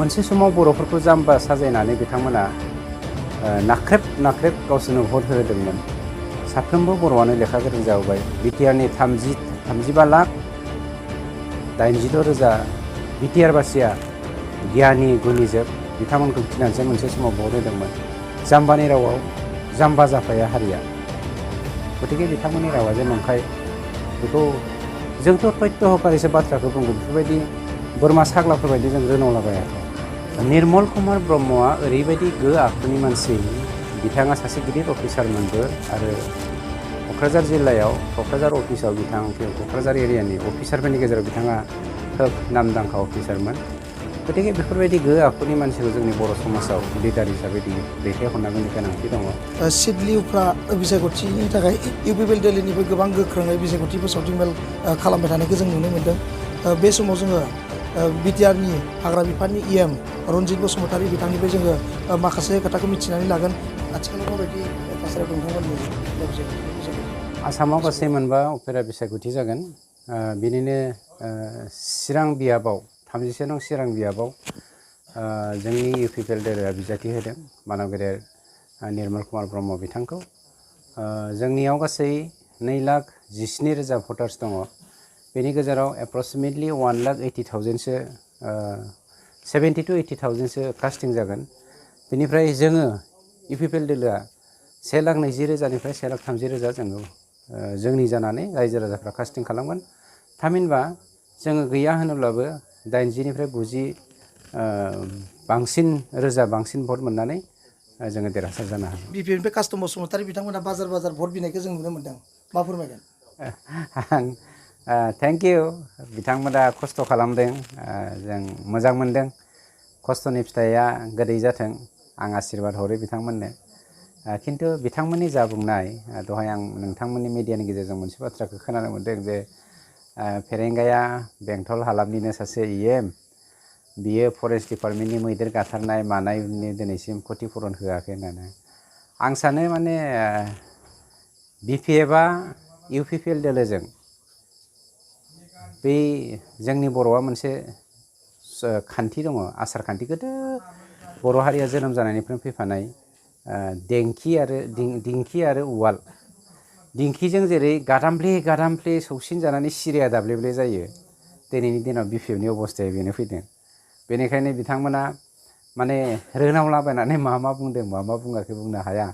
मोनसे समाव बर'फोरखौ जाम्बा साजायनानै बिथांमोना नाख्रेब नाख्रेब गावसोरनो भट होदोंमोन। साफ्रोमबो बर'आनो लेखा गोरों जाबाय। बिटिआरनि 35 लाख 86,000 बिटिआर बासिया गियानि गुनिजोब बिथांमोनखौ गिनानैसो मोनसे समाव भट होदोंमोन। जाम्बानि रावाव जाम्बा जाफाया हारिया। गतिके बिथांमोननि रावा जे नंखाय बेखौ जोंथ' तथ्य हकारिसो बाथ्राखौ बुंगोन। बेफोरबायदि बोरमा साग्लाफोरबायदि जों रोनावलाबायाखै। निर्मल कुमार ब्रह्मआ ओरैबायदि गो आखुनि मानसि। बिथाङा सासे गिदिर अफिसारमोनबो आरो क'क्राझार जिल्लायाव क'क्राझार अफिसाव क'क्राझार एरियानि अफिसारफोरनि गेजेराव बिथाङा खोब नामदांखा अफिसारमोन। गतिके बेफोरबायदि गो आखुनि मानसिखौ जोंनि बर' समाजाव लिडार हिसाबै दैथायहरनांगौनि गोनांथि दङ। सिडलिउफ्रा बिसायख'थिनि थाखाय इउपिपिएल दिल्लीनिफ्राय गोबां गोख्रोङै बिसायख'थि फोसावथि मेल खालामबाय थानायखौ जों नुनो मोन्दों। बे समाव जोङो बिटिआरनि हाग्रा बिफाननि इएम रनजित बसुमतारी बिथांनिफ्राय जोङो माखासे खोथाखौ मिथिनानै लागोन। आथिखालाव माबायदि थासारियाव नोंथांमोननि आसामाव गासै मोनबा उफेरा बिसायख'थि जागोन। बिनिनो चिरां बियाबाव 37 नं चिरां बियाबाव जोंनि इउपिपिएल दिल्लीआ बिजाथि होदों मानव गेदेर निर्मल कुमार ब्रह्म बिथांखौ। जोंनियाव गासै 2,17,000 भटार्स दङ। बेनि गेजेराव एप्रक्सिमेटलि 1,80,000सो 70 to 80,000सो कास्टिं जागोन। बेनिफ्राय जोङो इउपिपिएल दिल्लीआ 1,20,000निफ्राय 1,30,000 जोङो जोंनि जानानै रायजो राजाफ्रा कास्टिं खालामगोन। थामहिनबा जोङो गैया होनोब्लाबो 80निफ्राय 90 बांसिन भट मोननानै जोङो देरहासार जानो हागोन। बिपिएफनिफ्राय कास्टम बसुमतारी बिथांमोना बाजार भट बिनायखौ जों नुनो मोन्दों। मा फोरमायगोन? Thank you. बिथांमोना खस्थ' खालामदों। जों मोजां मोनदों। खस्थ'नि फिथाइया गोदै जाथों आं आशीर्बाद हरो बिथांमोननो। खिन्थु बिथांमोननि जा बुंनाय दहाय आं नोंथांमोननि मिडियानि गेजेरजों मोनसे बाथ्राखौ खोनानो मोन्दों जे फेरेंगाया बेंटल हालामनिनो सासे इएम बियो फरेस्ट डिपार्टमेन्टनि मैदेर गाथारनाय मानायनि दिनैसिम क्षतिपुरन होआखै होननानै। आं सानो माने बिपिएफआ इउपिपिएल दिल्लीजों बै जोंनि बर'आ मोनसे खान्थि दङ, आसार खान्थि। गोदो बर' हारिया जोनोम जानायनिफ्राय फैफानाय दिंखि आरो उवाल। दिंखिजों जेरै गादामफ्ले सौसिन जानानै सिरिया दाब्लेब्ले जायो, दिनैनि दिनाव बिपिएफनि अबस्थाया बेनो फैदों। बेनिखायनो बिथांमोना माने रोनावलाबायनानै मा बुंदों मा बुङाखै बुंनो हाया।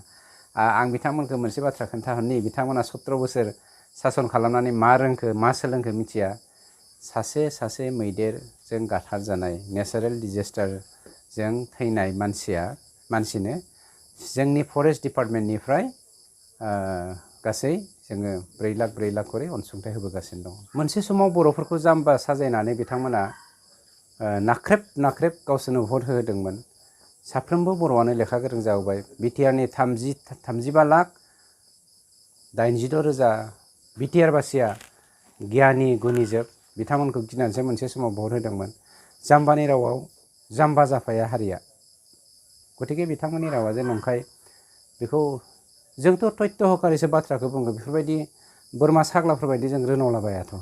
आं बिथांमोनखौ मोनसे बाथ्रा खोन्थाहरनि। बिथांमोना 17 बोसोर सासन खालामनानै मा रोंखो मा सोलोंखो मिथिया। सासे मैदेरजों गाथारजानाय नेचारेल डिजेस्टारजों थैनाय मानसिनो जोंनि फरेस्ट डिपार्टमेन्टनिफ्राय गासै जोङो 4 लाख करि अनसुंथाइ होबोगासिनो दं। मोनसे समाव बर'फोरखौ जाम्बा साजायनानै बिथांमोना नाख्रेब गावसोरनो भट होदोंमोन। साफ्रोमबो बर'आनो लेखा गोरों जाबाय। बिटिआरनि 35 लाख 86,000 बिटिआर बासिया गियानि गुनिजोब बिथांमोनखौ गिनानैसो मोनसे समाव भट होदोंमोन। जाम्बानि रावाव जाम्बा जाफाया हारिया। गतिके बिथांमोननि रावा जे नंखाय बेखौ जोंथ' तथ्य हकारिसो बाथ्राखौ बुङो। बेफोरबायदि बोरमा साग्लाफोरबायदि जों रोनावलाबायाथ'।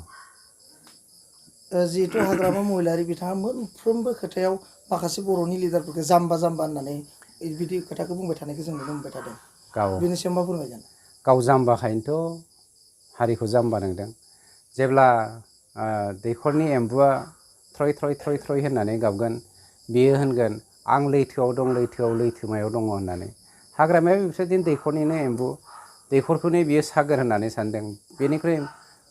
जिहेतु हाग्रामा महिलारि बिथाङा मोनफ्रोमबो खोथायाव माखासे बर'नि लिडारफोरखौ जाम्बा होननानै बिदि खोथाखौ बुंबाय थानायखौ जों नुनो मोनबाय थादों। बेनि सायाव मा फोरमायगोन? गाव जाम्बाखायनोथ' हारिखौ जाम्बा नंदों। जेब्ला दैखरनि एम्बुआ थ्रय होननानै गाबगोन, बियो होनगोन आं लैथोआव दं लैथोमायाव दङ होननानै। हाग्रामायाव बेफोरबायदिनो दैखरनिनो एम्बु, दैखरखौनो बियो सागोर होननानै सानदों। बेनिख्रुइ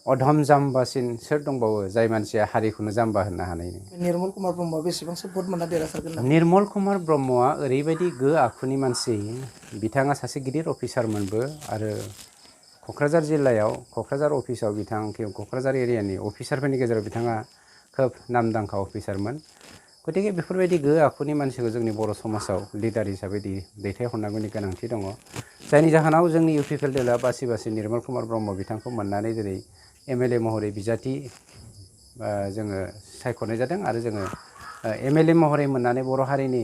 अधम जाम्बासिन सोर दंबावो जाय मानसिया हारिखौनो जाम्बा होननो हानायनि? निर्मल कुमार ब्रह्मआ बेसेबांसो भट मोनना देरहासारगोन? निर्मल कुमार ब्रह्मआ ओरैबायदि गो आखुनि मानसि। बिथाङा सासे गिदिर अफिसारमोनबो आरो क'क्राझार जिल्लायाव क'क्राझार अफिसाव क'क्राझार एरियानि अफिसारफोरनि गेजेराव बिथाङा खोब नामदांखा अफिसारमोन। गतिके बेफोरबायदि गो आखुनि मानसिखौ जोंनि बर' समाजाव लिडार हिसाबै दैथायहरनांगौनि गोनांथि दङ। जायनि जाहोनाव जोंनि इउपिपिएल दिल्लीआ बासि निर्मल कुमार ब्रह्म बिथांखौ मोननानै दिनै एमएलए महरै बिजाथि जोङो सायख'नाय जादों आरो जोङो एमएलए महरै मोननानै बर' हारिनि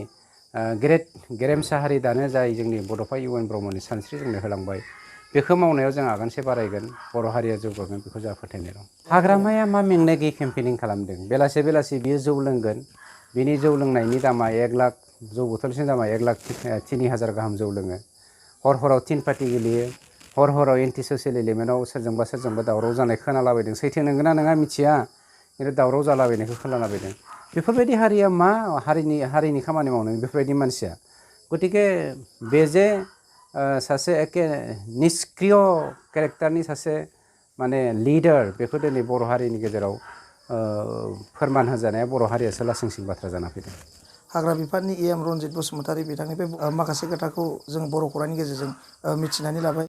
गेरेमसा हारि दानो जाय जोंनि बड'फा इउएन ब्रह्मनि सानस्रि जोंनो होलांबाय, बेखौ मावनायाव जों आगानसे बारायगोन। बर' हारिया जौगागोन बेखौ जोंहा फोथायनाय दं। हाग्रामाया मा मेंनाय गैयै केम्पेनिं खालामदों। बेलासे बियो जौ लोंगोन, बिनि जौ लोंनायनि दामा 1 लाख, जौ बथलसेनि दामा 1 लाख 3,000 गाहाम जौ लोङो। हराव टिन पार्टि गेलेयो, हराव एन्टि ससियेल एलिमेन्टआव सोरजोंबा दावराव जानाय खोनालाबायदों। सैथो नंगौना नङा मिथिया, खिन्थु दावराव जालाबायनायखौ खोनालाबायदों। बेफोरबायदि हारिया मा हारिनि खामानि मावनो बेफोरबायदि मानसिया? गतिके बे जे सासे एके निष्क्रिय केरेक्टारनि सासे माने लिडार, बेखौ दिनै बर' हारिनि गेजेराव फोरमान होजानाया बर' हारियासो लासिंसिं बाथ्रा जाना फैदों। हाग्रा बिफाननि EM रनजित बसुमतारी बिथांनिफ्राय माखासे खोथाखौ जों बर' खौरांनि गेजेरजों मिथिनानै लाबाय।